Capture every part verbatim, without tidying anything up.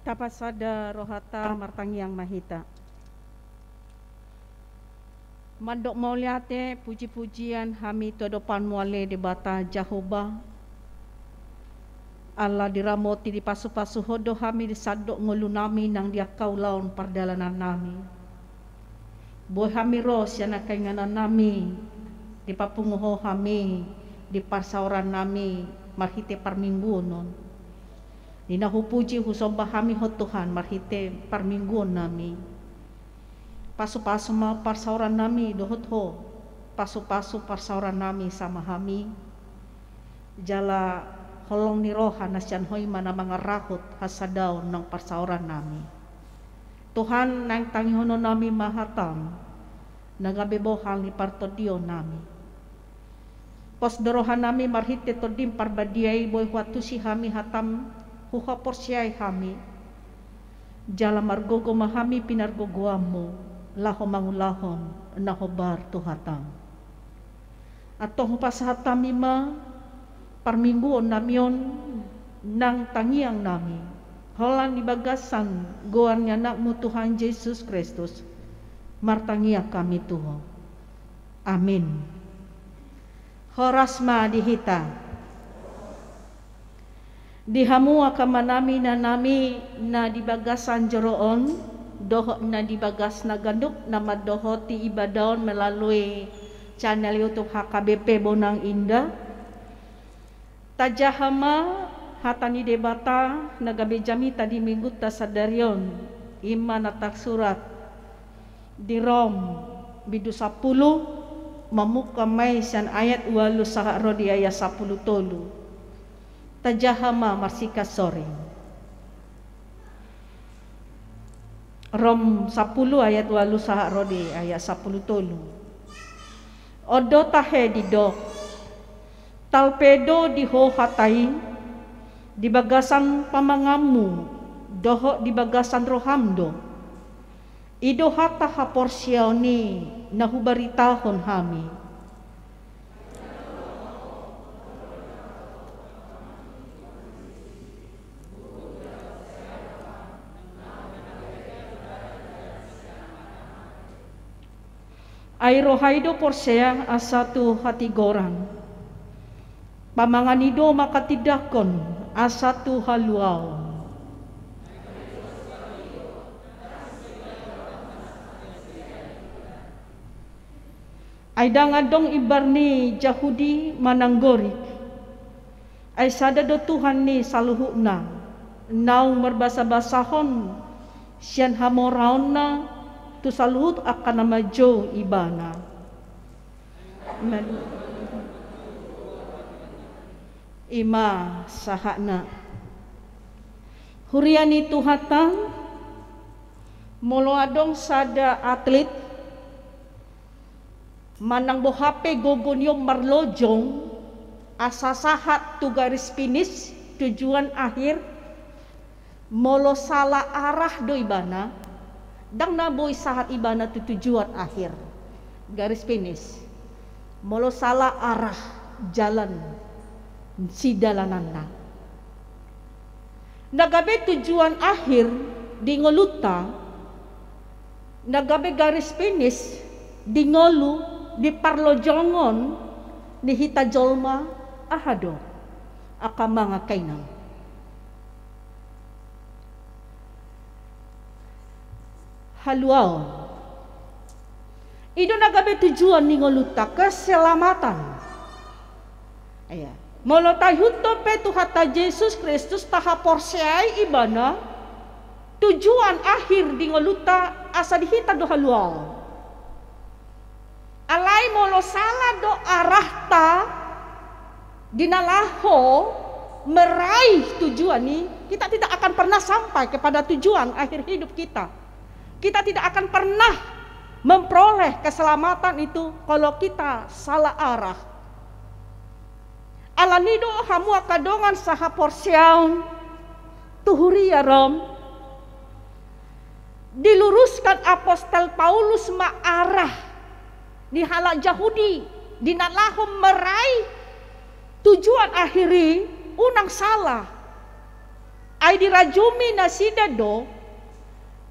Tapasada rohata, martangiang ma hita. Mandok mauliate, puji-pujian hami tu adopanmu ale Debata Jahowa. Ala diramoti, dipasu-pasu Ho do hami di sandok ngolunami nang di angka ulaon pardalanannami. Boi hami ro sian angka inganannami, dipapungu Ho hami di parsaorannami marhite parmingguon on. Di na hupuji husomba hami Ho Tuhan marhite parmingguonnami. Pasu-pasu ma parsaorannami dohot Ho, pasu-pasu parsaorannami sama hami. Jala holong ni roha na sian Ho i ma na mangarahut hasadaon nang parsaorannami. Tuhan, naeng tangihononnami ma hatam, na gabe bohal ni partondionnami. Pos do rohanami marhite Tondim Parbadia i, boi huantusi hami hatam, huhaporseai hami. Jala margogo ma hami pinargogoanmu, laho mangulahon na hombar tu hatam. Antong hupasahat hami ma parmingguonnami on nang tangiangnami, holan di bagasan goar ni Anakmu Tuhan Jesus Kristus, martangiang hami tu Ho. Amin. Horas ma di hita. Di hamu angka amanami, inanami, na di bagasan joro on dohot na di bagas na ganup na mandohoti ibadah on melalui channel YouTube H K B P Bonang Indah. Tajaha ma hata ni Debata na gabe jamita di minggunta sadari on, i ma na tarsurat di Rom bindu sampulu, mamungka ma i sian ayat ualu sahat ro di ayat sampulu tolu. Tajaha ma marsingkat soring. Rom sampulu ayat ualu sahat ro di ayat sampulu tolu. On do tahe didok, talpe do di ho hata i, di bagasan pamanganmu dohot di bagasan roham do. I do hata haporseaon i na hubaritahon hami. Ai roha i do porsea asa tu hatigoran. Pamangan i do manghatindanghon asa tu haluaon. Ai ndang adong imbar ni Jahudi manang Gorik. Ai sada do Tuhan ni saluhutna, naung marbasabasahon sian hamoraonna tu saluhut angka na manjou Ibana. Amen. I ma sahatna. Huria ni Tuhanta, molo adong sada atlit manang boha pe gogo ni on marlojong asa sahat tu garis finish, tujuan akhir, molo sala arah do ibana, ndang na boi sahat ibana tu tujuan akhir, garis finish. Molo sala arah, jalan, sidalananna. Na gabe tujuan akhir di ngolunta, na gabe garis finish di ngolu, di parlojongon ni hita jolma, aha do? Angka amang, angka inang, haluaon. I do na gabe tujuan ni ngolunta, keselamatan. Iya. Molo taihuthon pe Tuhanta Jesus Kristus, tahaporseai Ibana, tujuan akhir di ngolunta asa di hita do haluaon. Alai molo sala do arahta di na laho meraih tujuan i, kita tidak akan pernah sampai kepada tujuan akhir hidup kita. Kita tidak akan pernah memperoleh keselamatan itu kalau kita salah arah. Alani do, hamu angka dongan sahaporseaon, tu huria Rom, diluruskan apostel Paulus ma arah ni halak Jahudi di na laho meraih tujuan akhir i, unang sala. Ai dirajumi nasida do,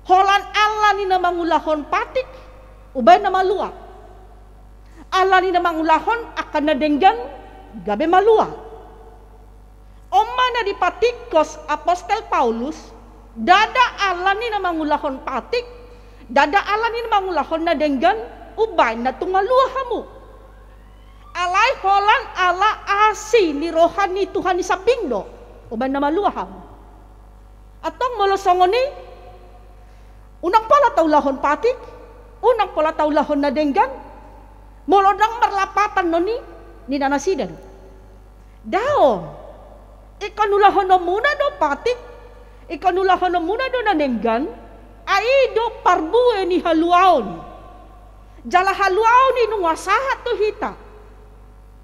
holan ala ni na mangulahon patik, umbahen na malua. Ala ni na mangulahon angka na denggan, gabe malua. On ma na dipatingkos apostel Paulus, ndada ala ni na mangulahon patik, ndada ala ni na mangulahon na denggan, umbahen na tung malua hamu. Alai holan ala asi ni roha ni Tuhan i sambing do, umbahen na malua hamu. Antong molo songon i, unang pola taulahon patik, unang pola taulahon na denggan, molo ndang marlapatan non i, ninna nasida do. Daong, ingkon ulahononmuna do patik, ingkon ulahononmuna do na denggan, ai i do parbue ni haluaon i. Jala haluaon i nunga sahat tu hita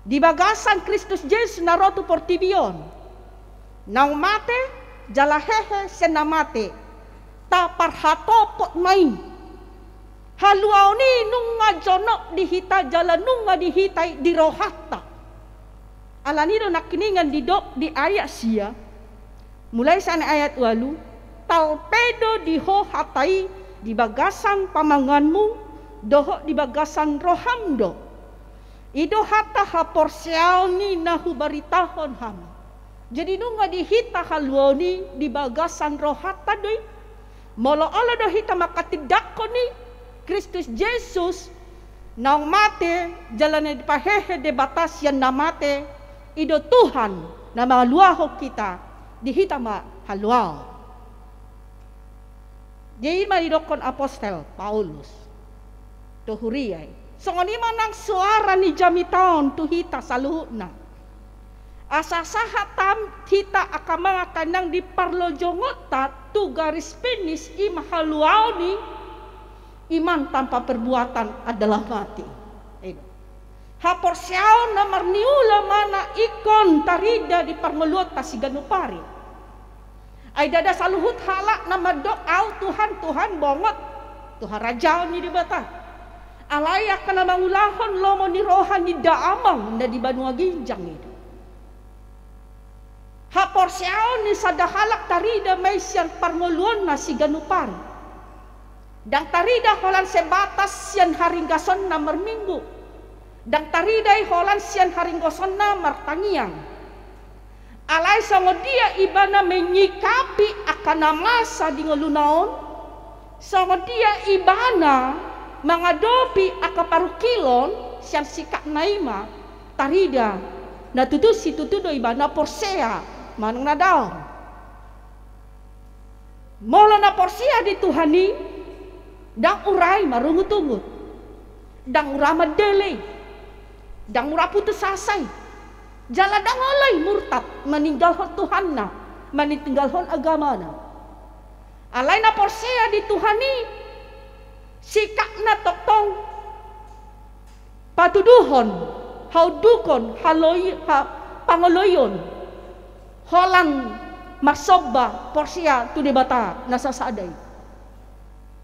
di bagasan Kristus Jesus na ro tu portibi on. Naung mate, jala hehe sian na mate, taparhatopot ma i. Haluaon i nunga jonok di hita jala nunga di hita i di rohanta. Alani do nangkiningan didok di ayat sia, mulai sian ayat ualu, talpe do di ho hata i di bagasan pamanganmu, dohot di bagasan roham do. I do hata haporseaon i na hubaritahon hami. Jadi nunga di hita haluaon i di bagasan rohanta do i. Molo olo do hita manghatindanghon i, Kristus Jesus naung mate jala na dipahehe Debata sian na mate, i do Tuhan na mangaluahon hita, di hita ma haluaon. Jadi i ma didokkon apostel Paulus tu huria i. Songon i ma nang soara ni jamita on tu hita saluhutna. Asa sahat hita angka amang angka inang di parlojongonta tu garis finish, i ma haluaon i, iman tanpa perbuatan adalah mati. Haporseaon na marniula ma na ingkon tarida di parngoluonta siganup ari. Ai ndada saluhut halak na mandok au Tuhan, Tuhan bongot tu harajaon ni Debata. Alai angka na mangulahon lomo ni roha ni damang na di banua ginjang i do. Haporseaon ni sada halak tarida ma i sian parngoluonna siganup ari. Ndang tarida holan sebatas sian haringgasonna marminggu. Ndang tarida i holan sian haringgasonna martangiang. Alai songon dia ibana menyikapi angka na masa di ngoluna on, songon dia ibana mangadopi angka parungkilon, sian sikapna i ma tarida na tutu situtu do ibana porsea manang na daong. Molo na porsea di Tuhan i, ndang ura i marungutungut, ndang ura mandele i, ndang ura putus asa i, jala ndang olo i murtad maninggalhon Tuhanna, maninggalhon agamana. Alai na porsea di Tuhan i, sikapna tongtong patuduhon, haundukon, haloi-, ha-, pangoloion, holan marsomba porsea tu Debata na sasada i.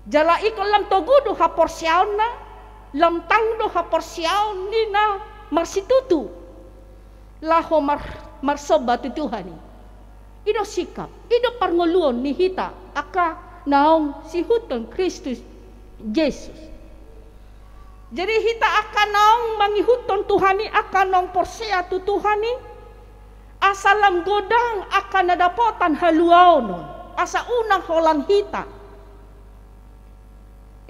Jala ingkon lam togu do haporseaonna, lam tang do haporseaon ni na marsitutu laho mar-, marsomba tu Tuhan i. I do sikap, i do parngoluon ni hita angka naung siihuthon Kristus Jesus. Jadi hita angka naung mangihuthon Tuhan i, angka naung porsea tu Tuhan i, asa lam godang angka na dapotan haluaonon, asa unang holan hita.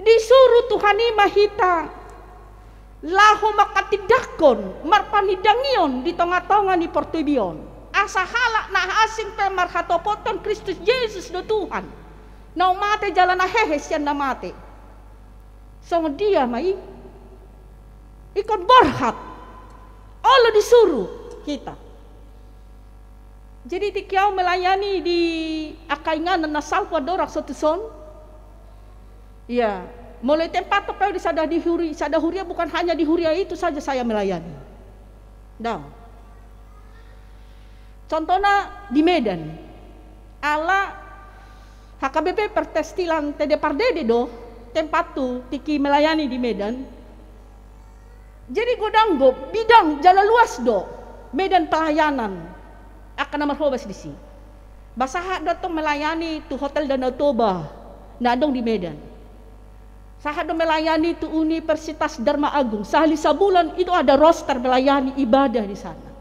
Disuru Tuhan i ma hita laho manghatindanghon, marpanindangion di tongatonga ni portibi on. Asa halak na asing pe marhatopothon Kristus Jesus do Tuhan, naung mate jala na hehe sian na mate. Songon dia ma i? Ingkon borhat. Olo disuru hita. Jadi tingki au melayani di angka inganan na salpu andorang so tuson. Iya, molo i tempat pe au di sada di huri-, sada huria, bukan hanya di huria itu saja saya melayani. Ndang. Contohna di Medan. Ala H K B P Pertestilan Tede Pardede do tempathu tingki melayani di Medan. Jadi godang do, bidang jala luas do medan pelayanan angka na marhobas disi. Ba sahat do tong melayani tu Hotel Danau Toba na adong di Medan. Sahat do melayani tu Universitas Dharma Agung. Sahali sabulan itu ada roster melayani ibadah di sana.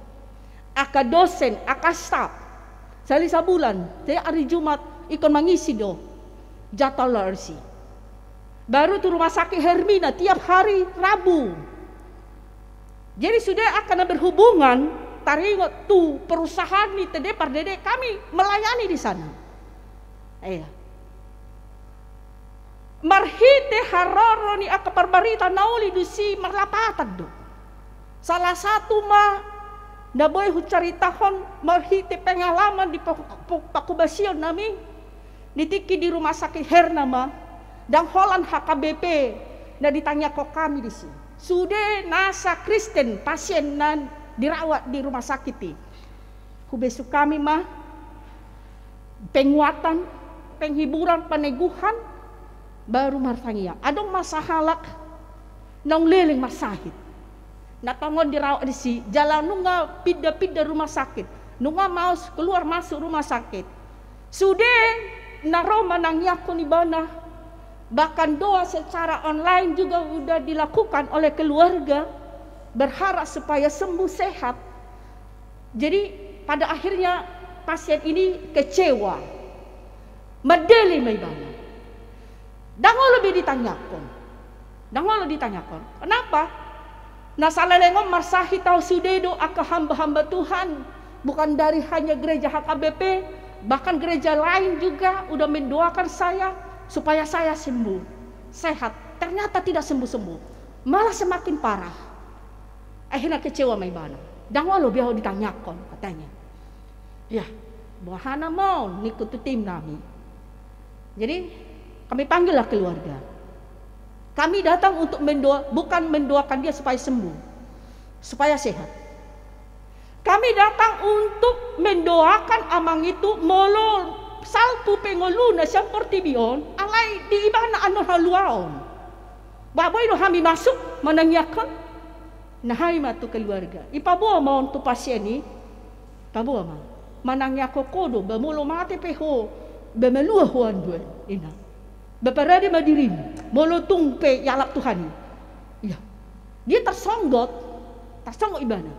Angka dosen, angka staf. Sahali sabulan, jadi hari Jumat ingkon mangisi do jadwal R C. Baru tu Rumah Sakit Hermina tiap hari Rabu. Jadi sude angka na berhubungan taringot tu perusahaan ni T D Pardede, kami melayani di sana. Iya. Marhite haroro ni angka parbarita na uli disi marlapatan do. Salah satu ma na boi hucaritahon marhite pengalaman di pa-, pa-, pakubasion nami, di tingki di Rumah Sakit Herna ma, ndang holan H K B P na ditangiangkon hami disi. Sude nasa Kristen pasien na dirawat di rumah sakit i. Hubesuk hami ma penguatan, penghiburan, peneguhan, baru martangiang. Adong ma sahalak naung leleng marsahit. Na tongon dirawat disi, jala nunga pinda-pinda rumah sakit. Nunga maos keluar masuk rumah sakit. Sude na ro manangiangkon ibana, bahkan doa secara online juga udah dilakukan oleh keluarga, berharap supaya sembuh sehat. Jadi pada akhirnya pasien ini kecewa. Mandele ma ibana. Ndang olo be ditangiangkon. Ndang olo ditangiangkon. Kenapa? Na saleleng on marsahit ahu sude do angka hamba-hamba Tuhan. Bukan dari hanya gereja H K B P, bahkan gereja lain juga udah mendoakan saya supaya saya sembuh, sehat. Ternyata tidak sembuh-sembuh. Malah semakin parah. Akhirnya kecewa ma ibana. Ndang olo be ahu ditangiangkon, katanya. Ya, boha nama on, ningku tu tim nami. Jadi, kami panggillah keluarga. Kami datang untuk mendoa, bukan mendoakan dia supaya sembuh, supaya sehat. Kami datang untuk mendoakan amang itu molo salpu pe ngoluna sian portibi on, alai di ibana annon haluaon. Ba boi do hami masuk manangiangkon? Nang hami ma tu keluarga. Ipaboa ma on tu pasien i. Paboa ma. Manangiangkon ho do, ba molo mate pe ho, ba malua ho anduan, ninna. Ba parade ma dirim, molo tung pe ialap Tuhan i. Iya. Dia tersonggot, tersonggot ibana.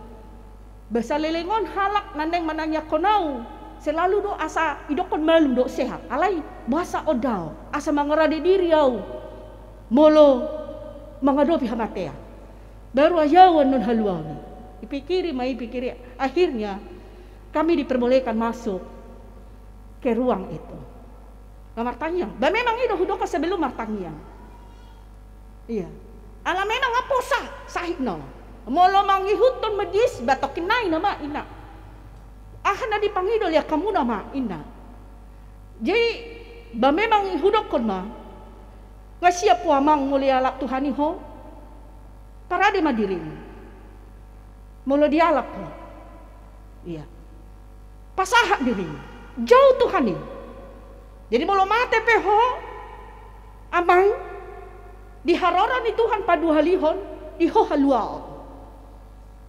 Ba saleleng on halak na naeng manangiangkon ahu, selalu do asa idokkon malum do, sehat. Alai boasa on dao, asa mangarade diri ahu molo mangadopi hamatean. Baru ahu annon haluaon i. Ipikiri ma i, pikiri. Akhirnya kami diperbolehkan masuk ke ruang itu. Ba martangiang. Ba memang i do hudok sebelum martangiang. Iya. Ala memang aposa sahitna. Molo mangihuthon medis, ba tongkin nai nama, ninna. Aha na dipangido ni angkamuna ma, ninna. Jadi ba memang hudokkon ma. Nga siap ho amang molo ialap Tuhan i ho. Parade ma dirim. Molo dialap ho. Iya. Pasahat dirim. Jou Tuhan i. Jadi molo mate pe ho, amang, di haroro ni Tuhan paduahalihon, di ho haluaon.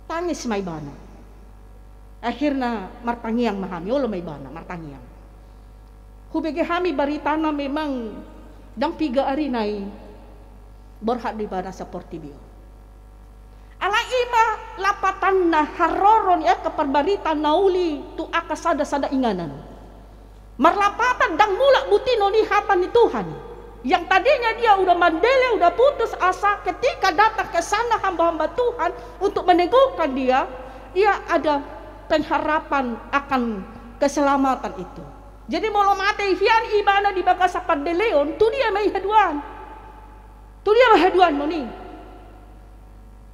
Tangis ma ibana. Akhirna martangiang ma hami, olo ma ibana martangiang. Hubege hami baritana memang ndang piga ari nai borhat do ibana sian portibi on. Alai i ma lapatanna haroro ni angka parbarita na uli tu angka sada-sada inganan. Marlapatan ndang mulak butino ni hata ni Tuhan. Yang tadinya dia udah mandele, udah putus asa, ketika datang ke sana hamba-hamba Tuhan untuk meneguhkan dia, dia ada pengharapan akan keselamatan itu. Jadi molo mate hian ibana di bagasan pandeleon, tu dia ma i haduan. Tu dia ma haduan on i.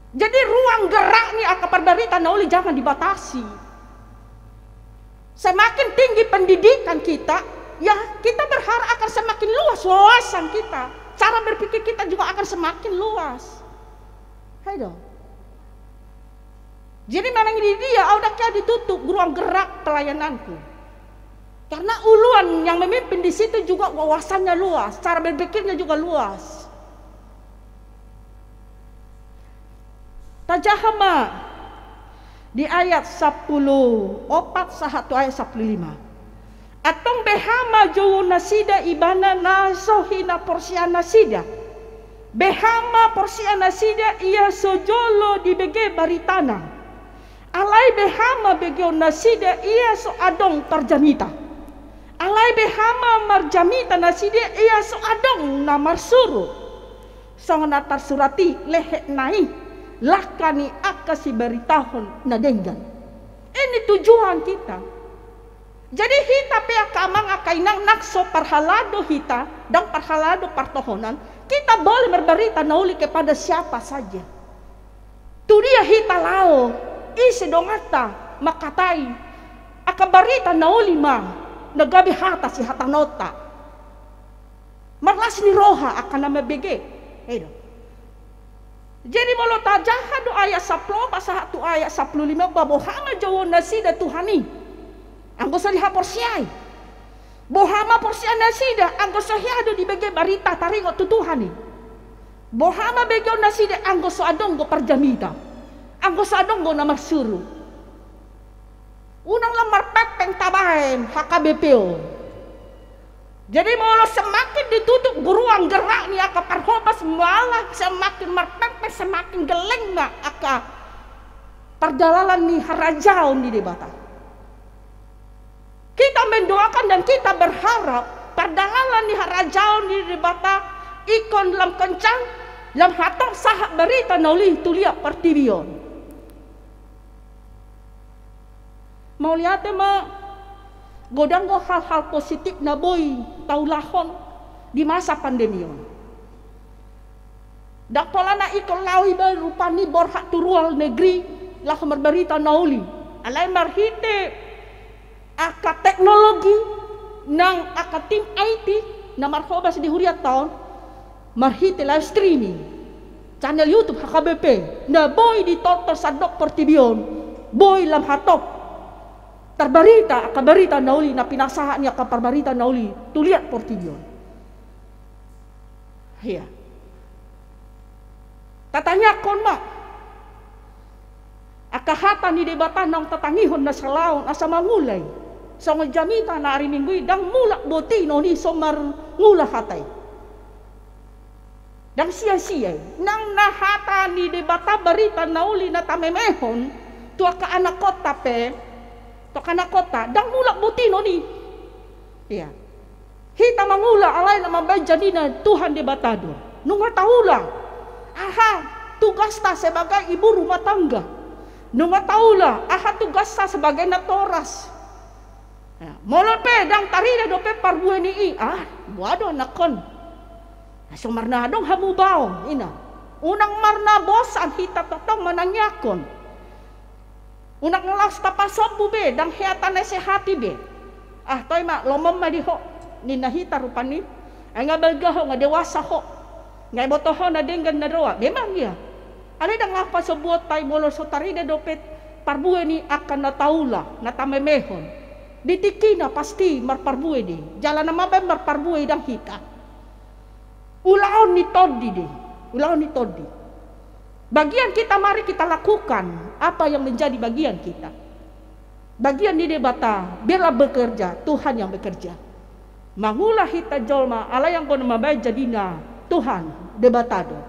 Jadi ruang gerak ni angka parbarita na uli jangan dibatasi. Semakin tinggi pendidikan kita, ya kita berharap akan semakin luas wawasan kita. Cara berpikir kita juga akan semakin luas. Hai do. Jadi manang di dia, ahu ndang hea ditutup ruang gerak pelayananku. Karena uluan yang memimpin di situ juga wawasannya luas, cara berpikirnya juga luas. Tajaha ma di ayat sampulu opat sahat tu ayat sampulu lima. Antong beha ma jouon nasida ibana na so hinaporseaan nasida. Beha ma porseaan nasida ia so jolo dibege baritana. Alai beha ma begeon nasida ia so adong parjamita. Alai beha ma marjamita nasida ia so adong na marsuru. Songon na tarsurat i, lehet na i langka ni angka sibaritahon na denggan. Ini tujuan kita. Jadi hita pe angka amang angka inang, nang so parhalado hita, ndang parhalado partohonan, kita boleh marbarita na uli kepada siapa saja. Tu dia hita laho, ise donganta mangkatai, angka barita na uli ma na gabe hata sihatanonta. Marlas ni roha angka na mambege. Edo. Jadi molo tajaha do ayat sampulu opat sahat tu ayat sampulu lima, ba boha ma jouon nasida Tuhan i anggo so dihaporseai. Boha ma porseaan nasida anggo so hea do dibege barita taringot tu Tuhan i. Boha ma begeon nasida anggo so adong do parjamita, anggo so adong do na marsuru. Unang lam marpengpeng tabaen H K B P on. Jadi molo semakin ditutup ruang gerak ni angka parhobas, malah semakin marpengpeng, semakin gelleng ma angka pardalanan ni harajaon ni Debata. Kita mendoakan dan kita berharap pardalanan ni harajaon ni Debata ingkon lam kencang, lam hatop sahat barita na uli tu liat portibi on. Mauliate ma, godang do hal-hal positif na boi taulahon di masa pandemi on. Ndang pola na ingkon laho iba rupani borhat tu luar negeri laho marbarita na uli. Alai marhite angka teknologi nang angka tim I T na marhobas di hurianta on, marhite live streaming, channel YouTube H K B P, na boi ditonton sandok portibi on, boi lam hatop tarbarita angka barita na uli na pinasahat ni angka parbarita na uli tu liat portibi on. Ia. Tatangiangkon ma angka hata ni Debata naung tatangihon na salaon asa mangula i. Songon jamita na ari Minggu i ndang mulak botinon i so mangula hata i. Ndang sia-sia i. Nang na hata ni Debata barita na uli na tamemehon tu angka anakhonta pe, tu angka anakhonta, ndang mulak botinon i. Ia. Hita mangula alai na mambaen jadina Tuhan Debata do. Nunga taula aha tugasta sebagai ibu rumah tangga. Nunga taula aha tugasta sebagai natoras. Ia, molo pe ndang tarida dope parbue ni i, ah, boha do anakhon. Na so marna adong hamu baoa, ina. Unang marna bosan hita tongtong manangiangkon. Unang laos tapasombu be, ndang hea tanasehati be. Ah, toe ma, lomo ma di ho, ninna hita rupani. Ai nga balga ho, nga dewasa ho. Nga iboto ho na denggan na roa. Memang ia. Alai ndang laho pasombuonta i molo so tarida dope parbue ni angka na taula, na tamemehon. Di tingkina pasti marparbue do i. Jala na mambaen marparbue i ndang hita. Ulaon ni tondi do i, ulaon ni tondi. Bagian kita, mari kita lakukan apa yang menjadi bagian kita. Bagian ni Debata, biarlah bekerja, Tuhan yang bekerja. Mangula hita jolma, alai anggo na mambaen jadina Tuhan, Debata do.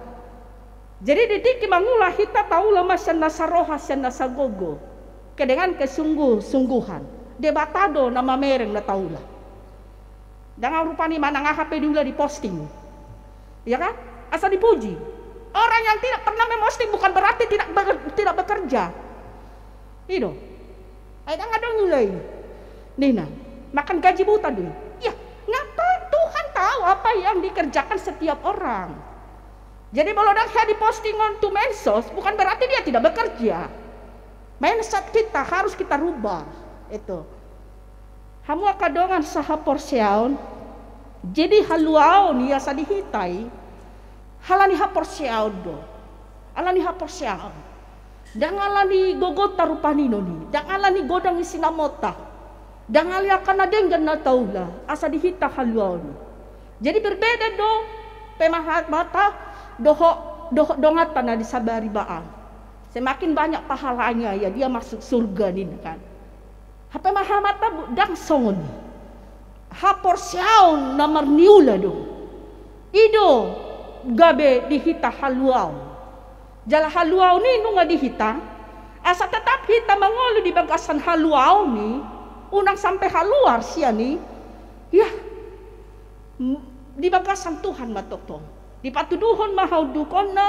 Jadi di tingki mangula hita taula ma sian nasa roha, sian nasa gogo. Ke dengan kesungguh-sungguhan. Debata do na mamereng na taula. Ndang rupani manang aha pe diula diposting. Iya kan? Asa dipuji. Orang yang tidak pernah memposting bukan berarti tidak ber-, tidak bekerja. I do. Ai ndang adong niula i. Ninna, makan gaji buta do i. Iya, nga tahu, Tuhan tahu apa yang dikerjakan setiap orang. Jadi molo ndang hea dipostingon tu medsos, bukan berarti dia tidak bekerja. Mindset kita harus kita rubah. Itu. Hamu angka dongan sahaporseaon, jadi haluaon i asa di hita i, ala ni haporseaon do. Ala ni haporseaon. Ndang ala ni gogonta rupani ninna i, ndang ala ni godang ni sinamonta, ndang ala ni angka na denggan na taula, asa di hita haluaon i. Jadi berbeda do pemahaman dohot, dohot donganta na di sabari ba an. Semakin banyak pahalanya, ya dia masuk surga ninna kan. Hape ma hamata bu-, ndang songon i. haporseaon na marniula do. I do gabe di hita haluaon. Jala haluaon i nunga di hita, asa tetap hita mangolu di bagasan haluaon i, unang sampe haluar sian i, ya, m-, di bagasan Tuhan ma tongtong. Dipatuduhon ma haundukonna,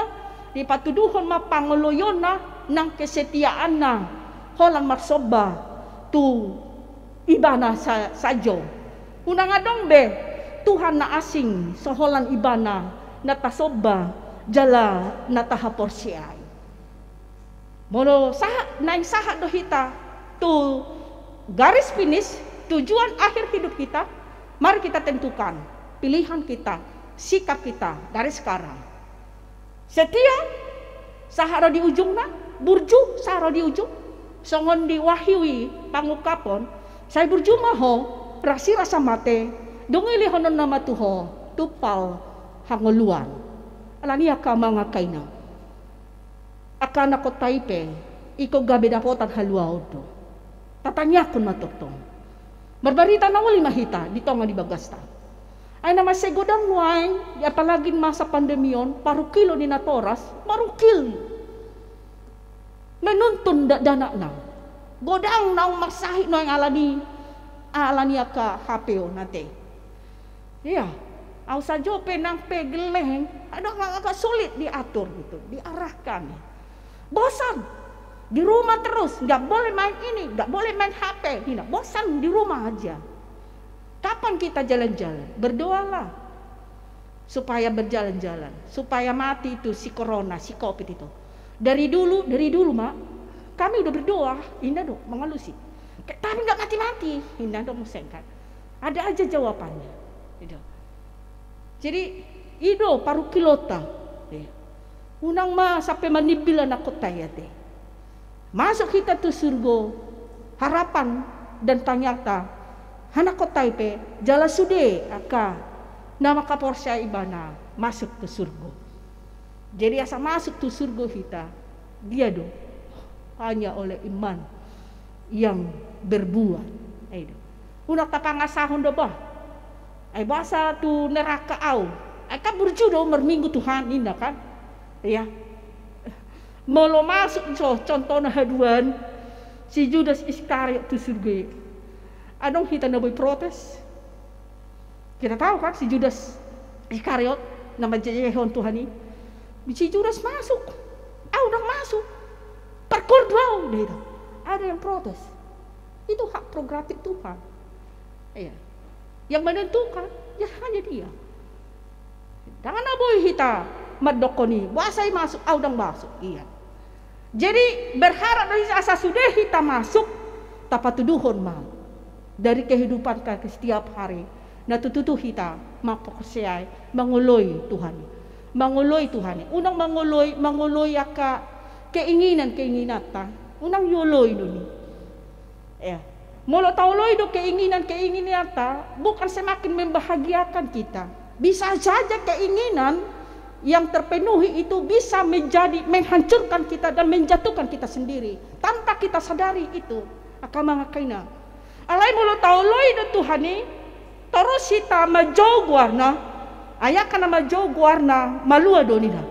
dipatuduhon ma pangoloionna, nang kesetiaanna, holan marsomba tu Ibana sa-, sajo. Unang adong be Tuhan na asing, so holan Ibana na tasomba, jala na tahaporseai. Molo sahat, naeng sahat do hita tu garis finish, tujuan akhir hidup kita, mari kita tentukan pilihan kita, sikap kita dari sekarang. Setia, sahat ro di ujungna, burju, sahat ro di ujung. Songon di Wahyu i pangungkapon, sai burju ma ho, rasi rasa mate, dung i lehononna ma tu ho tumpal hangoluan. Alani i angka amang angka inang, angka anak konta i pe, ingkon gabe dapotan haluaon do. Tatangiangkon ma tongtong. Marbarita na uli ma hita di tonga ni bagasta. Ai na mansai godang nuaeng, apalagi masa pandemi on, parungkilon ni natoras, marungkil. Menuntun dakdanakna. Godang naung marsahit nuaeng alani, alani angka H P on ate. Iya, au sajo pe nang pe gelleng, adong agak sulit diatur gitu, diarahkan. Bosan, di rumah terus, nggak boleh main ini, nggak boleh main H P, ninna, bosan di rumah aja. Kapan kita jalan-jalan? Berdoalah supaya berjalan-jalan, supaya mati itu si corona, si covid itu. Dari dulu, dari dulu, Mak, kami udah berdoa, ninna do mangalusi. Tapi nggak mati-mati, ninna do muse kan. Ada aja jawabannya. Gitu. Jadi, i do parungkilonta. Iya. Unang ma sampe manimbil anak konta i ate. Masuk hita tu surgo, harapan dan tangiangta, anak konta i pe, jala sude angka na manghaporseai ibana masuk tu surgo. Jadi asa masuk tu surgo hita, dia do hanya oleh iman yang berbuah. Ai do. Unang tapangasahon do bah. Ai boasa tu neraka au. Ai kan burju do marminggu Tuhan, ninna kan. Iya. Molo masuk, so, contohna haduan, si Judas Iskariot tu surgo i. Adong hita na boi protes. Kita tahu kan si Judas Iskariot na manjejehon Tuhan i. Si Judas masuk. Au ndang masuk. Parkordu au, dia itu. Ada yang protes. Itu hak prerogatif Tuhan. Iya. Yang menentukan, ya hanya dia. Jangan na boi hita mandokkon i, boasa i masuk, au ndang masuk. Iya. Jadi berharap do hita asa sude hita masuk, tapatuduhon ma dari kehidupan ka setiap hari. Na tutu hita mamporseai, mangoloi Tuhan i. Mangoloi Tuhan i. Unang mangoloi, mangoloi angka keinginan-keinginanta. Unang dioloi do ni. Ya. Molo taoloi do keinginan-keinginanta, bukan semakin membahagiakan kita. Bisa saja keinginan yang terpenuhi itu bisa menjadi menghancurkan kita dan menjatuhkan kita sendiri tanpa kita sadari itu. Angka amang angka inang. Alai molo taoloi do Tuhan i, torus hita manjou goarna, ai angka na manjou goarna malua do ninna.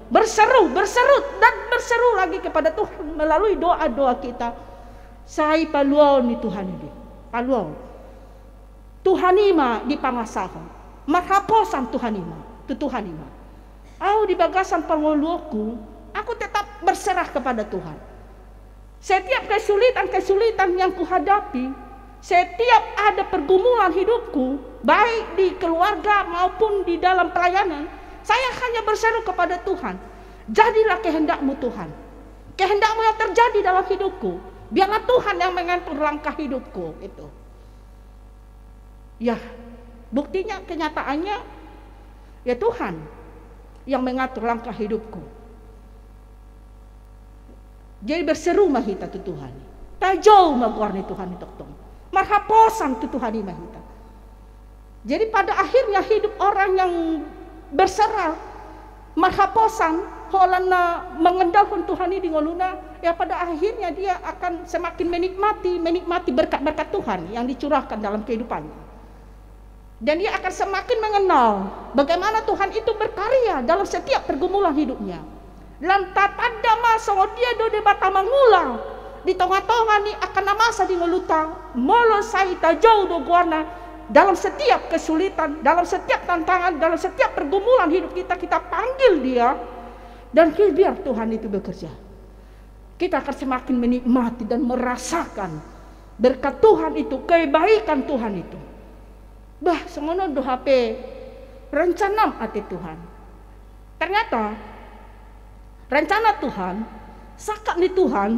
Berseru, berseru, dan berseru lagi kepada Tuhan melalui doa-doa kita. Sai paluaon ni Tuhan i do. Paluaon. Tuhan i ma dipangasahon. Marhaposan Tuhan i ma. Tu Tuhan i ma. Au di bagasan pangoluonku, aku tetap berserah kepada Tuhan. Setiap kesulitan-kesulitan yang kuhadapi, setiap ada pergumulan hidupku, baik di keluarga maupun di dalam pelayanan, saya hanya berseru kepada Tuhan. Jadilah kehendak-Mu, Tuhan. Kehendak-Mu yang terjadi dalam hidupku. Biarlah Tuhan yang mengatur langkah hidupku. Itu. Ya, buktinya, kenyataannya, ya Tuhan yang mengatur langkah hidupku. Jadi berseru ma hita tu Tuhan. Tajou ma goar ni Tuhan i tongtong. Marhaposan tu Tuhan i ma hita. Jadi pada akhirnya hidup orang yang berserah, marhaposan, holan na mangandalhon Tuhan i di ngoluna, ya pada akhirnya dia akan semakin menikmati, menikmati berkat-berkat Tuhan yang dicurahkan dalam kehidupannya. Dan ia akan semakin mengenal bagaimana Tuhan itu berkarya dalam setiap pergumulan hidupnya. Lam tatanda ma songon dia do Debata mangula di tonga-tonga ni angka na masa di ngolunta, molo sai tajou do goarna dalam setiap kesulitan, dalam setiap tantangan, dalam setiap pergumulan hidup kita, kita panggil dia, dan biar Tuhan itu bekerja. Kita akan semakin menikmati dan merasakan berkat Tuhan itu, kebaikan Tuhan itu. Bah, songon on do hape rencana ate Tuhan. Ternyata rencana Tuhan, sangkap ni Tuhan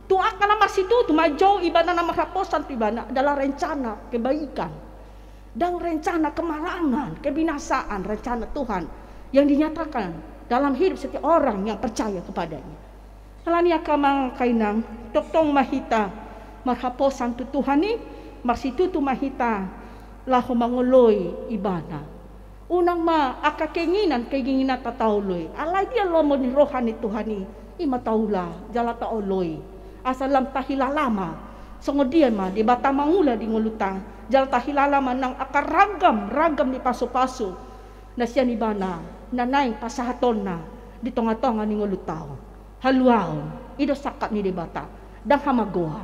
tu angka na marsitutu manjou ibana, na marhaposan tu ibana adalah rencana kebaikan. Dan rencana kemalangan, kebinasaan, rencana Tuhan yang dinyatakan dalam hidup setiap orang yang percaya kepada-Nya. Alani i angka amang, angka inang, tongtong ma hita marhaposan tu Tuhan i, marsitutu ma hita laho mangoloi Ibana. Unang ma angka keinginan-keinginanta taoloi. Alai dia lomo ni roha ni Tuhan i, i ma taula jala taoloi. Asa lam tahilala ma songon dia ma Debata mangula di ngolunta, jala tahilala ma nang angka ragam-ragam ni pasu-pasu na sian Ibana na naeng pasahatonna di tonga-tonga ni ngolunta on. Haluaon i do sangkap ni Debata, ndang hamagoan.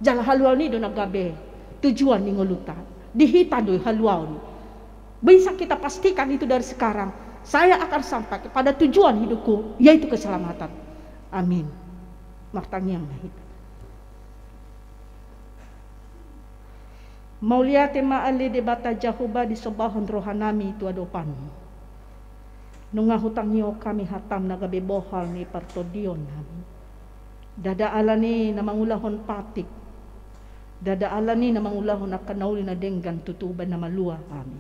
Jala haluaon i do na gabe tujuan ni ngolunta. Di hita do i haluaon i. Bisa kita pastikan itu dari sekarang, saya akan sampai kepada tujuan hidupku, yaitu keselamatan. Amin. Martangiang ma hita. Mauliate ma ale Debata Jahowa, disombahon rohanami tu adopanmu. Nunga hutangihon hami hatam na gabe bohal ni partondionnami. Ndada alani na mangulahon patik, ndada alani na mangulahon angka na uli na denggan tutu baen na malua hami.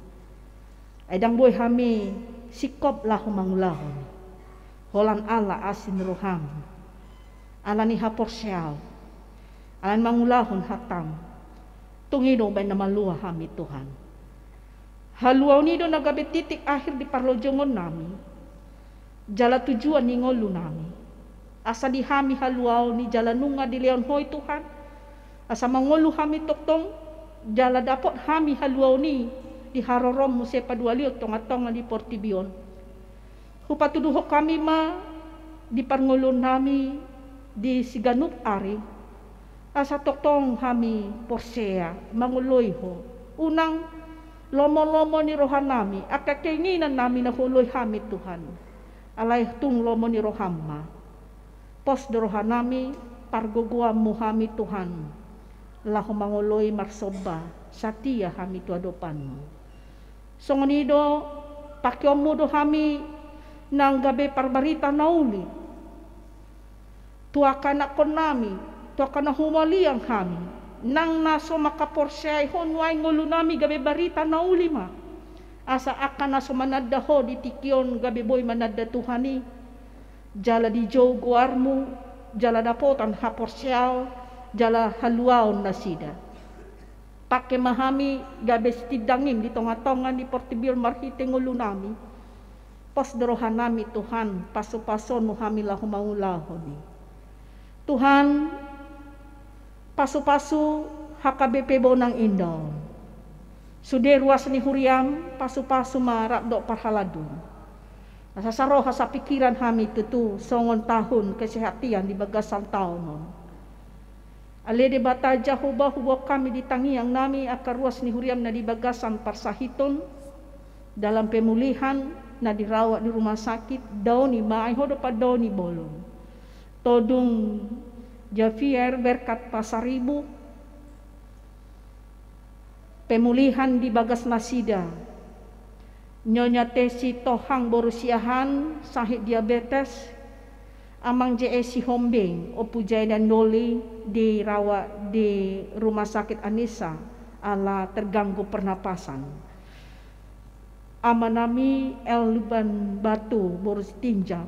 Ai ndang boi hami singkop laho mangulahon i, holan ala asi ni roham, alani haporseaon, alani mangulahon hatam, tung i do baen na malua hami Tuhan. Haluaon i do na gabe titik akhir di parlojongonnami, jala tujuan ni ngolunami. Asa di hami haluaon i jala nunga dilehon Ho i Tuhan, asa mangolu hami tongtong, jala dapot hami haluaon i di haroroM muse padualion tonga-tonga ni portibi on. Hupatuduhon hami ma di parngoluonnami di siganup ari, asa tongtong hami porsea mangoloi Ho. Unang lomo-lomo ni rohanami angka keinginannami na huoloi hami Tuhan. Alai tung lomo ni roham ma. Pos do rohanami, pargogoanmu hami Tuhan, laho mangoloi marsomba, satia hami tu adopanmu. Songon i do, pakeonmu do hami nang gabe parbarita na uli tu angka anakkonnami, tu angka na humaliang hami, nang na so mangkaporseai Ho nuaeng ngolunami gabe barita na uli ma. Asa angka na so mananda Ho di tingki on gabe boi mananda Tuhan i, jala dijou goarmu, jala dapotan haporseaon, jala haluaon nasida. Pake ma hami gabe sitindangim di tonga-tonga ni portibi on marhite ngolunami. Pos do rohanami Tuhan, pasu-pasonmu hami laho mangulahon i. Tuhan, pasu-pasu H K B P Bonang Indah on. Sude ruas ni huriam, pasu-pasu ma rap dohot parhaladun. Asa saroha sapingkiran hami tutu songon tahun kesehatian di bagasan taon on. Ale Debata Jahowa, huboan hami di tangiangnami angka ruas ni huriam na di bagasan parsahiton, dalam pemulihan, na dirawat di rumah sakit, daoni ma ai Ho do pandaoni bolon. Todung Javier Berkat Pasaribu, pemulihan di bagas nasida. Nyonya Tesi Tohang boru Siahaan, sahit diabetes. Amang J E Sihombing, Ompu Jae dan Doli, dirawat di Rumah Sakit Anisa ala terganggu pernapasan. Amanami L Luban Batu boru Sitinjak,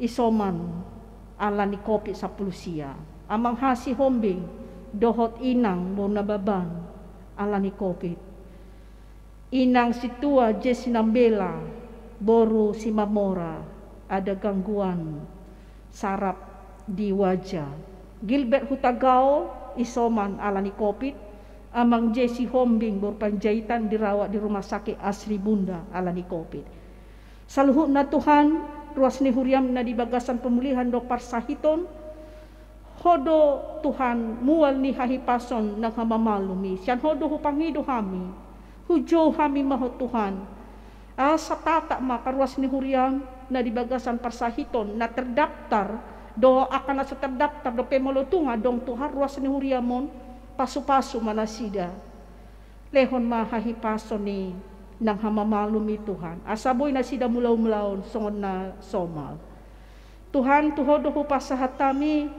isoman ala ni Covid sampulu sia. Amang H Sihombing dohot Inang boru Nababan ala ni Covid. Inang Situa J Sinambela boru Simamora, ada gangguan saraf di wajah. Gilbert Hutagao isoman ala ni Covid. Amang Jesi Hombing boru Panjaitan dirawat di rumah sakit Asri Bunda ala ni covid. Saluhutna Tuhan, ruas ni huriam na di bagasan pemulihan dohot parsahiton, Ho do Tuhan mual ni hahipason nang hamamalum i, sian Ho do hupangido hami, hujou hami ma Ho Tuhan. Asa tatap ma angka ruas ni huriam na di bagasan parsahiton na terdaftar dohot angka na so terdaftar dope molo tung adong Tuhan ruas ni huriam on, pasupasu ma nasida. Lehon ma hahipason i nang hamamalum i Tuhan, asa boi nasida mulaulaon songon na somal. Tuhan, tu Ho do hupasahat hami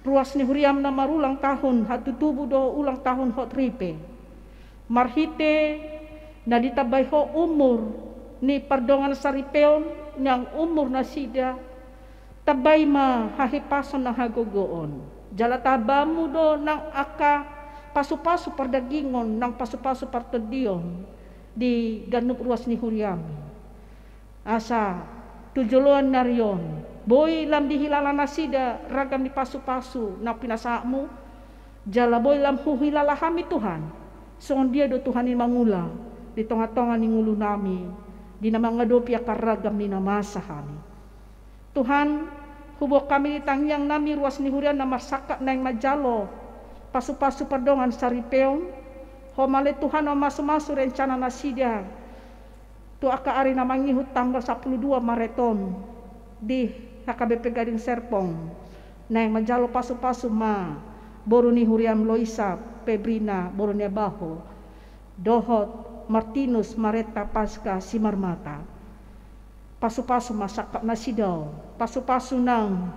ruas ni huriam na marulang tahun hatutubu dohot ulang tahun hot ripe. Marhite na ditambai Ho umur ni pardongan saripeon nang umur nasida, tambai ma hahipason nang hagogoon. Jala tambamu do nang angka pasupasu pardagingon nang pasupasu partondion di ganup ruas ni huriam i. Asa tu joloan ni ari on boi lam dihilala nasida ragam ni pasupasu na pinasahatmu, jala boi lam huhilala hami Tuhan, songon dia do Tuhan i mangula di tongatonga ni ngolunami, di na mangadopi angka ragam ni na masa hami. Tuhan, huboan hami di tangiangnami ruas ni huriam na marsangkap naeng manjalo pasupasu pardongan saripeon. Ho ma ale Tuhan mamasumasu rencana nasida tu angka ari na mangihut tanggal sampulu dua Maret on di H K B P Gading Serpong. Naeng manjalo pasupasu ma boru ni huriam Loisa Febrina boru ni Abaho dohot Martinus Mareta Paska Simarmata. Pasupasu ma sangkap nasida on, pasupasu nang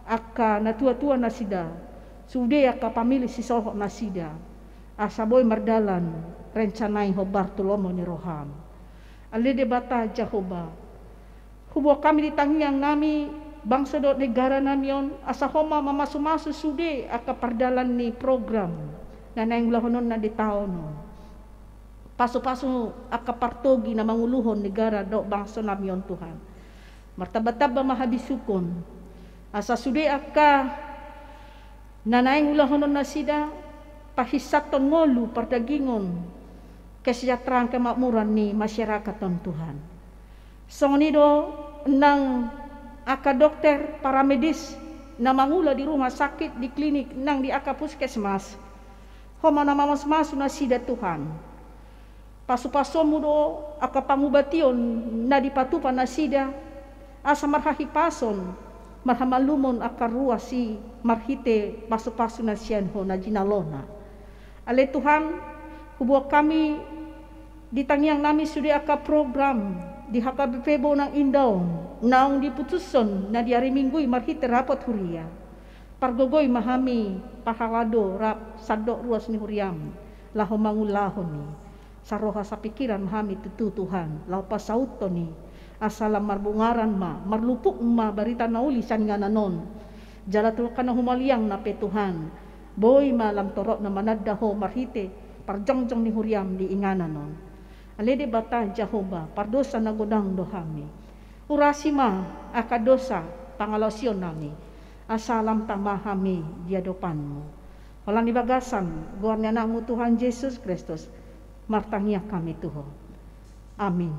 angka natuatua nasida, sude angka pamili sisolhot nasida, asa boi mardalan rencana i hombar tu lomo ni roham. Ale Debata Jahowa, huboan hami di tangiangnami bangso dohot negaranami on, asa Ho ma mamasumasu sude angka pardalan ni program na naeng ulahononna di taon on. Pasupasu angka partogi na manguluhon negara dohot bangsonami on Tuhan. Martambatamba ma habisuhon, asa sude angka na naeng ulahonon nasida pahinsathon ngolu pardagingon, kesejahteraan kemakmuran ni masyarakat on Tuhan. Songon i do nang angka dokter, paramedis na mangula di rumah sakit, di klinik nang di angka puskesmas. Ho ma na mamasumasu nasida Tuhan. Pasupasumu do angka pangubation na dipatupa nasida, asa marhahipason, marhamallumon angka ruas i marhite pasupasu na sian Ho na jinalona. Ale Tuhan, huboan hami di tangiangnami sude angka program di H K B P Bonang Indah on, naung diputushon na di ari Minggu i marhite rapot huria. Pargogoi ma hami parhalado rap sandok ruas ni huriam laho mangulahon i. Saroha sapingkiran ma hami tutu Tuhan laho pasauthon i, asa lam marbungaran ma, marlupuk ma barita na uli sian inganan on. Jala tu angka na humaliang na pe Tuhan, boi ma lam torop na mananda Ho marhite parjongjong ni huriam di inganan on. Ale Debata Jahowa, pardosa na godang do hami. Urasi ma angka dosa pangalaosionnami, asa lam tama hami di adopanmu. Holan di bagasan goar ni Anakmu Tuhan Jesus Kristus, martangiang hami tu Ho. Amin.